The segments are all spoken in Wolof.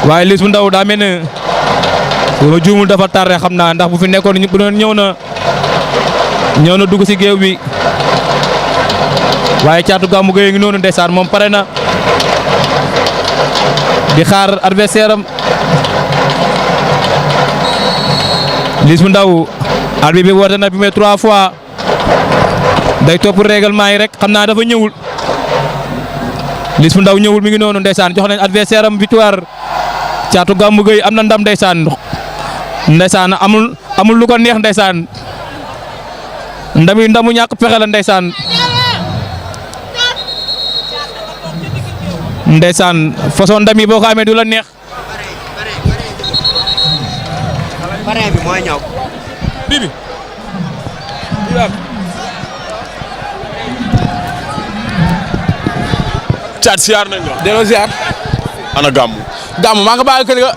waaye Liss bu Ndaw daa mel ne bu ma juumul dafa tardé xam naa ndax bu fi nekkoon bu doon ñëw na dugg si géew bi waaye Caatu Gamou Gueye ngi noonu ndeysaan moom pare na di xaar adversaire am Liss bu Ndaw arbitre bi woote na bi mais 3 fois day topp règlement yi rek xam naa dafa ñëwul Liss bu Ndaw ñëwul mi ngi noonu ndeysaan jox nañ adversaire am victoire Caatu Gamou Gueye am na ndam ndeysaan amul lu ko neex ndeysaan ndamu ñàkk pexe la ndeysaan façon ndam yi boo ko amee du la neex. parrain bi mooy ñëw. bibi. Caat siyaar nañ la. delloo siyaar. ana Gamou. Gamou maa nga bàyyi kër ga.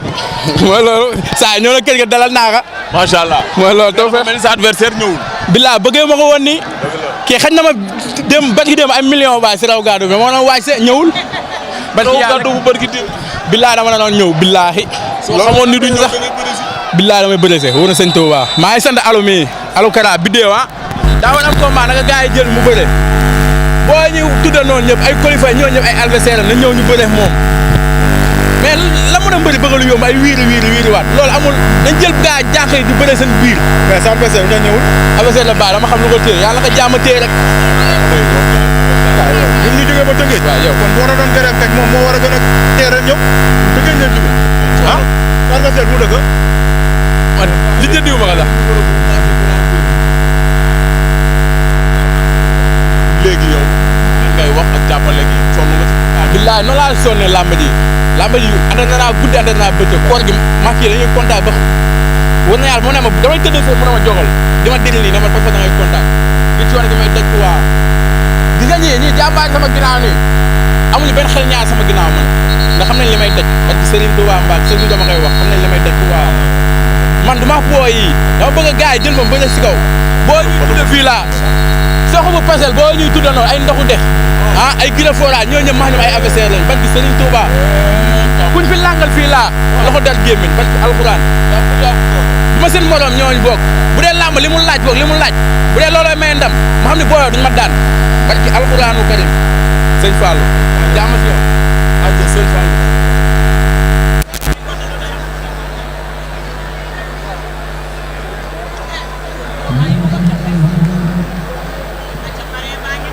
mooy loolu saa ñëw na kër ga dalal naa ka. macha allah. mooy loolu taw mel ni sa adversaire ñëwul. bilaa bëggee ma ko woon nii. kii xañ na ma dem ay millions waay si raw gàddu bi moo doon waaj se ñëwul. raw gàddu bu barki dem. bilaa dama doon ñëw bilaahi. soo xamoon ni duñ sax. bilaa damay bëre se wóor na sëñ Touba maa ngi sant alu mi alu Kara biddeew daa woon am combat naka gars yi jël mu bëre boo ñu tuddee noonu ñëpp ay qualifié ñoo ñëpp ay adversaire am na ñëw ñu bëre moom mais la mu doon bëri bëgg lu yomb ay wiiri waat loolu amul dañ jël gars jànq yi di bëre seen biir. mais sa adversaire nga ñëwul. adversaire la baax dama xam lu ko téye yàlla nga jaam a téye rek. ñun ñu jógee ba Tëngéej. waaw yow kon boo doon gërëm rek moom moo war a gën a teel rek ñëw. Tëngéej ngeen jógee. ah sa adversaire bu dëgg. man li jëndiwu ma ko sax. léegi yow ngay wax ak jàppale gi sonn nga ci. billaay noonu laa sonnee làmb ji ànd naa guddi ànd naa bëccëg koor gi mag yi dañuy contact ba war na yàlla mu ne ma damay tëdd fee mu ne ma jogal di ma déglu nii ne ma parce que da ngay contact li ci war gi may daj waa gis nga ñii jàmbaar sama ginnaaw nii amuñu benn xel ñaar sama ginnaaw man ndax xam nañ li may daj parce que Serigne Touba Mbacke Serigne dama koy wax xam nañ li may daj waa man du ma booy yi dama bëgg a gars yi jël ma bële si kaw boo ñuy tudde fii laa soxu bu pasel boo ñuy tudde noonu ay ndoxu dex ay gira fora ñoo ñëpp max ñoom ay adversaire lañ parce que Serigne Touba kuñ fi langal fii laa loxo dal gémmiñ parce que alxuraan bu ma seen morom ñooñu bokk bu dee làmb li mu laaj boog li mu laaj bu dee looloo may ndam ma xam ne booyoo duñu ma daan parce que alxuraanu karim sëñ Fallou jaama si yow sëñ Fallou